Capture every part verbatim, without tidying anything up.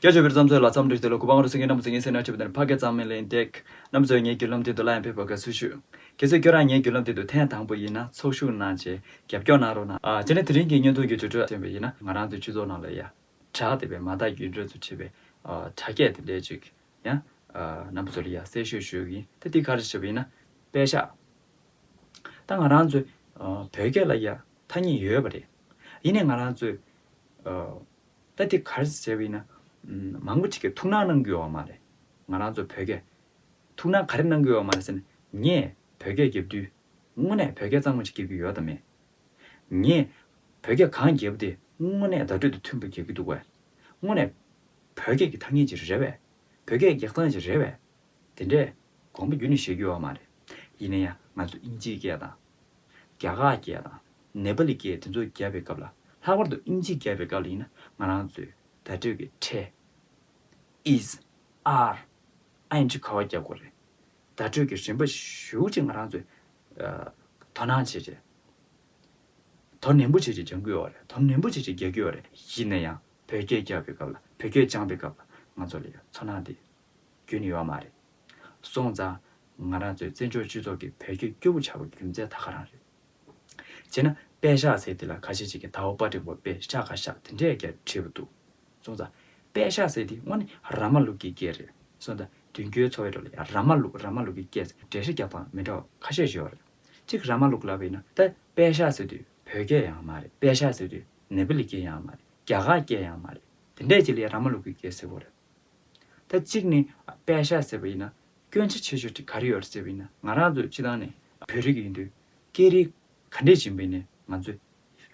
སྐྱབས་བཅོལ་བའི་རྩ་མཚོའི་ལ་མཚམས་སྒྲིག་དེ་ལ་གུ་པ་ང་རུ་སེང་གེ་རྣམ་པ་ཚོ་ངའི་སེམས་ནང་ཆེ་བ་དེ་ནི་ཕ་སྐད་གཙང་མའི་གླེང་སྟེགས། རྣམ་པ་ཚོས་ངའི་བརྒྱུད་ལམ་དེ་དུ་སླར་ཡང་ཕེབས་པར་དགའ་བསུ་ཞུ། ཁྱེད་ཚོས་ཁྱོད་རང་ངའི་བརྒྱུད་ལམ་དེ་དུ་ཐེངས་དང་པོ་ཡིན་ན་ཚོགས་ཞུགས་གནང་བྱས་རྒྱབ་སྐྱོར་གནང་རོགས་གནང་། ཨ། དེ་ནས་དེ་རིང་གི་བརྙན་ཐུང་གི་བརྗོད་སྒྲ་ཐོན་པ་ཡིན་ན་ང་རང་ཚོའི་སྤྱི་ཚོགས་ནང་ལ་ཡ་དྲག་བསྡད་པའི་མ་དག་རྒྱུ་འབྲས་ཚོ་བྲིས་པའི་ཨ་དྲ་རྒྱ་དེ་འདྲས་ཅིག་ཡང་ཨ་རྣམ་པ་ཚོ་ལ་ཡ་གསལ་བཤད་ཞུ་གི་ཡིན། ད་འདི་ག་རེ་བྱས་པ་ཡིན་ན་པད་ཤག་ད་ང་རང་ཚོའི་ཨ་བོད་སྐད་ལ་ཡ་ཐ་སྙད་ཡོད་པ་རེད། ཡིན་ནའི་ང་རང་ཚོའི་ཨ་ད་འདི་ག་རེ་བྱས་པ་ཡིན་ན་ཨ་མང་པོ་ཅིག་གིས་ཐུགས་སྣང་གནང་གི་ཡོད་པ་མ་རེད། ང་རང་ཚོ་བོད་སྐད་ཐུགས་སྣང་ག་རེ་གནང་གི་ཡོད་པ་མ་རེད་ཟེར་ན། ངས་བོད་སྐད་རྒྱབ་དུས་དངོས་གནས་བོད་སྐད་གཙང་མ་ཅིག་རྒྱབ་ཀྱི་ཡོད་དམ་མེད། ངས་བོད་སྐད་གང་རྒྱབ་དེ་དངོས་གནས་བརྡ་སྤྲོད་དང་མཐུན་པ་རྒྱབ་ཀྱི་འདུག་གས། དངོས་གནས་བོད་སྐད་ཀྱི་ཐ་སྙད་ཅིག་རེད་པས། བོད་སྐད་རྒྱག་སྟངས་ཅིག་རེད་པས། དེ་འདྲས་དགོངས་པ་བརྒྱུད་ནས་བཤད་ཀྱི་ཡོད་མ་རེད། ཡིན་ན་ཡང་ང་ཚོ་དབྱིན་ཇིའི་སྐད་དང་། རྒྱ་གར་སྐད་དང་། ནེ་པ་ལི་སྐད་དེ་ཚོ་རྒྱབ་པའི་སྐབས་ལ། ལྷག་པར་དུ་དབྱིན་ཇི་རྒྱབ་པའི་སྐབས་ལ་ཡིན་ན་ང་རང་ཚོའི་བརྡ་སྤྲོད་ཀྱི་ཕྲད། is, are, ing ག་པར་རྒྱག་དགོས་རེད། བརྡ་སྤྲོད་ཀྱི་རིམ་པ་ཞེ་པོ་ཅིག་ང་རང་ཚོས་ཨ་དོ་སྣང་བྱེད་བྱེད། དོ་ནན་པོ་བྱེད་བྱེད་སྦྱང་གི་ཡོད་རེད། དོ་ནན་པོ་བྱེད་བྱེད་རྒྱག་གི་ཡོད་རེད། ཡིན་ན་ཡང་བོད་སྐད་རྒྱག་པའི་སྐབས་ལ། བོད་སྐད་སྦྱང་པའི་སྐབས་ལ་ང་ཚོ་ལ་ཡང་ཚོར་སྣང་དེ་རྒྱུན་ནས་ཡོད་མ་རེད། སོང་ཙང་ང་རང་ཚོའི་བཙན་བྱོལ་སྤྱི་ཚོགས་ཀྱི་བོད་སྐད་སྐྱོ་པོ་ཆགས་པའི་རྒྱུ་མཚན་ད་ག་རང་རེད། བྱས་ན་པད་ཤག་ཟེར་དེ་ལ་ཁ་ཤས་ཅིག་གིས་ད་འོ་པ་འགྲེང་བུ་པད་ཤ་ག་ཤག་དེ་འདྲས་ཀྱང་བྲིས་པ་འདུག་སོང་ཙང་པད་ཤག་ཟེར་དེ་དངོས་གནས་ར་མ་ལུག་གི་སྐད་རེད། སོང་ཙང་དུས་འགྱུར་འཚོ་བའི་འགྲོ་ལ་ཡང་ར་མ་ལུག་ར་མ་ལུག་གི་སྐད་ཟེར་འགྲེལ་བཤད་རྒྱག་སྟངས་མི་འདྲ་བ་ཁ་ཤས་ཤིག་ཡོད་རེད། གཅིག་ར་མ་ལུག་ལབ་པ་ཡིན་ན་ད་པད་ཤག་ཟེར་དུས་བོད་སྐད་ཡང་མ་རེད། པད་ཤག་ཟེར་དུས་ནེ་པ་ལི་སྐད་ཡང་མ་རེད། རྒྱ་གར་སྐད་ཡང་མ་རེད། དེ་འདྲས་ཅིག་ལ་ཡང་ར་མ་ལུག་གི་སྐད་ཟེར་བ་རེད། ད་གཅིག་ནི་པད་ཤག་ཟེར་བ་ཡིན་ན་སྐྱོན་ཆ་ཆེ་ཤོས་དེ་ག་རེ་ཡོད་རེད་ཟེར་བ་ཡིན་ན། ང་རང་ཚོ་སྤྱིར་བཏང་ནས་བོད་རིགས་ཡིན་དུས་སྐད་རིགས་ག་འདྲས་ཡིན་པ་ཡིན་ནའི་ང་ཚོས་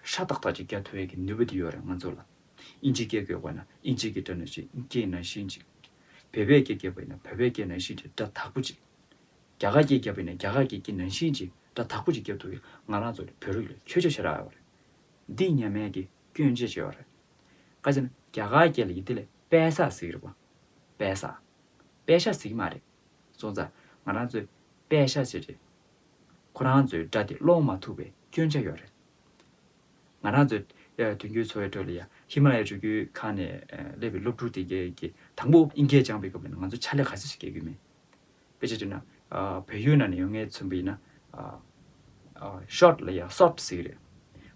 ཧྲ་ཏག་ཏག་ཅིག་རྒྱག་ཐུབ་ཡས་ཀྱི་ནུས་པ་དེ་ཡོད་རེད་ང་ཚོ་ལ། དབྱིན་ཇིའི་སྐད་དགོས་པ་ན་དབྱིན་ཇིའི་སྐད་སྒྲ་ནང་བཞིན་སྐད་ནང་བཞིན་ཅིག་བོད་པའི་སྐད་རྒྱབ་པ་ཡིན་ན་བོད་པའི་སྐད་ནང་བཞིན་ཅིག་སྒྲ་དག་པོ་ཅིག་རྒྱ་གར་སྐད་རྒྱབ་པ་ཡིན་ན་རྒྱ་གར་སྐད་ཀྱི་ནང་བཞིན་ཅིག་སྒྲ་དག་པོ་ཅིག་རྒྱབ་ཐུབ་ཡས་ང་རང་ཚོ་ལ་བོད་རིགས་ལ་ཁྱད་ཆོས་ཞེ་དྲག་ཡོད་རེད། འདི་ཉམས་ཡས་ཀྱི་སྐྱོན་ཆ་ཅིག་ཡོད་རེད། ཁ་ཅིག་ན་རྒྱ་གར་སྐད་ལ་ཡིན་དེ་ལས་པད་ཤག་ཟེར་གྱི་རེད་པ། པད་ཤག་པད་ཤག་ཟེར་གྱི་མ་རེད། སོང་ཙང་ང་རང་ཚོས་པད་ཤག་ཟེར་རེད། ཁོ་རང་ཚོའི་སྒྲ་དེ་ཀློག་མ་ཐུབ་པའི་སྐྱོན་ཆ་ཡོད་རེད། ང་རང་ཚོའི་ཨ་དུས་འགྱུར་འཚོ་བའི་ཁྲོད་ལ་ཡ་ཧི་མ་ལ་ཡའི་རི་རྒྱུད་ཁག་ནས་ཨ་སླེབས་པའི་སློབ་ཕྲུག་དེ་གས་ཀྱིས་དང་པོ་དབྱིན་སྐད་སྦྱངས་པའི་སྐབས་ལ་ང་ཚོ་ཕྱག་ལས་ག་ཚོད་ཞིག་བརྒྱབ་ཀྱི་མེད། དཔེ་ཆ་བྱས་ན་ཨ་བལ་ཡུལ་ནང་ནས་ཡོང་མཁན་མཚོན་པ་ཡིན་ན་ཨ་ཨ་ཤོཊ་ལ་ཡ་སོབཊ་ཟེར་གྱི་རེད།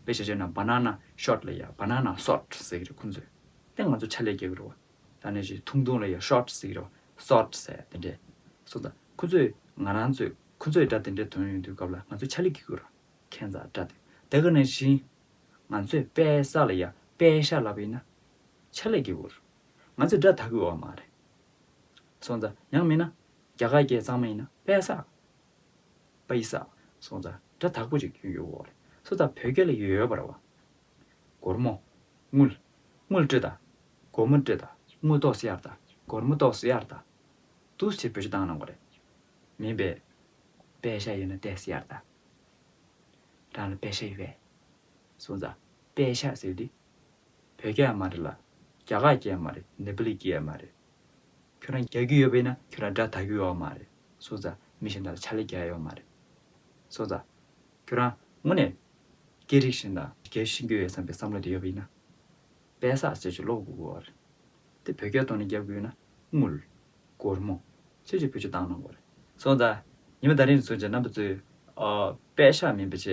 དཔེ་ཆ་བྱས་ན་བ་ན་ན་ཤོཊ་ལ་ཡ་བ་ན་ན་སོབཊ་ཟེར་གྱི་རེད་ཁོང་ཚོས། དེ་ང་ཚོ་ཕྱག་ལས་རྒྱག་གི་རེད་བ། ད་ནི་ཞིག་ཐུང་ཐུང་ལ་ཡ་ཤོཊ་ཟེར་གྱི་རེད་བ། སོབཊ་ཟེར་དེ་འདྲས། སོང་ཙང་ཁོ་ཚོས་ང་རང་ཚོས་ཁོ་ཚོས་སྒྲ་དེ་འདྲས་ཐོན་ཡོང་དུས་སྐབས་ལ་ང་ཚོས་ཕྱག་ལས་རྒྱག་གི་རེད། ཁྱད་མཚར་སྒྲ་དེ་དེ་ག་ནང་བཞིན་ང་ཚོས་པད་ཤག་ལ་ཡ་པད་ཤག་ལབ་པ་ཡིན་ན་ཕྱག་ལས་རྒྱག་གི་རེད། ང་ཚོས་སྒྲ་དག་གི་ཡོད་མ་རེད། སོང་ཙང་ཡང་མིན་ན་རྒྱ་གར་སྐད་གཙང་མ་ཡིན་ན་པད་ཤག་པད་ཤག་སོང་ཙང་སྒྲ་དག་པོ་ཅིག་ཡོད་ཡོད་རེད། སོང་ཙང་བོད་སྐད་ལ་ཡོད་ཡོད་པ་རེད་བ། སྒོར་མོ། དངུལ། དངུལ་སྤྲོད་དང་། སྒོར་མོ་སྤྲོད་དང་། དངུལ་ཏོག་ཙམ་གཡར་དང་། སྒོར་མོ་ཏོག་ཙམ་གཡར་དང་། འདུག་སེ་བེད་སྤྱོད་བཏང་གནང་དགོས་རེད། མིན་པས། པད་ཤག་ཡོད་ན་ཏོག་ཙམ་གཡར་དང་། རང་ལ་པད་ཤག་ཡོད་པས། སོང་ཙང་པད་ཤག་ཟེར་དུས། བོད་སྐད་ཡང་མ་རེད་ལ། རྒྱ་གར་སྐད་ཡང་མ་རེད། ནེ་པ་ལི་སྐད་ཡང་མ་རེད། ཁྱོད་རང་རྒྱག་རྒྱུ་ཡོད་པ་ཡིན་ན་ཁྱོད་རང་སྒྲ་དག་རྒྱུ་ཡོད་མ་རེད། སོང་ཙང་མི་གཞན་དག་ལ་ཕྱག་ལས་རྒྱག་ཡོད་མ་རེད། སོང་ཙང་ཁྱོད་རང་དངོས་གནས་སྐད་རིགས་གཞན་དག་རྒྱག་ཤེས་ཀྱི་ཡོད་བསམ་པའི་བསམ་བློ་དེ་ཡོད་པ་ཡིན་ན། པད་ཤག་ཟེར་ཅིག་ཀློག་དགོས་ཀྱི་ཡོད་རེད། དེ་བོད་སྐད་ཐོག་ནས་རྒྱབ་དགོས་ན་དངུལ། སྒོར་མོ། ཟེར་ཅིག་བེད་སྤྱོད་བཏང་གནང་དགོས་རེད། སོང་ཙང་ཉི་མ་ད་རིང་ནས་བཟུང་བྱས་རྣམ་པ་ཚོས་ཨ་པད་ཤག་མིན་པ་བྱས་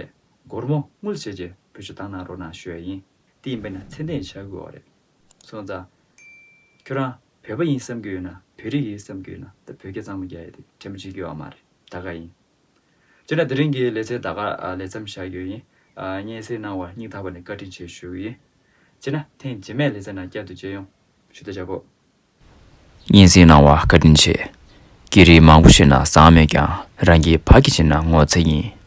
སྒོར་མོ་དངུལ་ཟེར་ཅིག་བེད་སྤྱོད་བཏང་གནང་རོགས་གནང་ཞུ་ཡ་ཡིན། དེ་ཡིན་པས་ན་ཚད་ལྡན་ཆགས་ཀྱི་ཡོད་རེད། སོང་ཙང་ཁྱོད་རང་བོད་པ་ཡིན་བསམ་གྱི་ཡོད་ན། བོད་རིགས་ཡིན་བསམ་གྱི་ཡོད་ན། ད་བོད་སྐད་གཙང་མ་རྒྱག་ཡ་དེ་དྲན་པ་བརྗེད་ཀྱི་ཡོད་མ་རེད། ད་ག་ཡིན། བྱས་ན་དེ་རིང་གི་ལེ་ཚན་ད་ག་ཨ་ལས་མཚམས་བཞག་རྒྱུ་ཡིན། ཨ་སྙན་སེང་གནང་བར་སྙིང་ཐག་པ་ནས་བཀའ་དྲིན་ཆེ་ཞུ་གི་ཡིན། བྱས་ན་ཐེངས་རྗེས་མའི་ལེ་ཚན་ནང་བསྐྱར་དུ་མཇལ་ཡོང་། ཞུ་དོ་བྱ་གོ། སྙན་སེང་གནང་བར་བཀའ་དྲིན་ཆེ། སྐད་རིགས་མང་པོ་ཤེས་ན་བཟང་མོད་ཀྱང་རང་གི་ཕ་གི་བྱས་ན་ངོ་ཚ་ཡིན།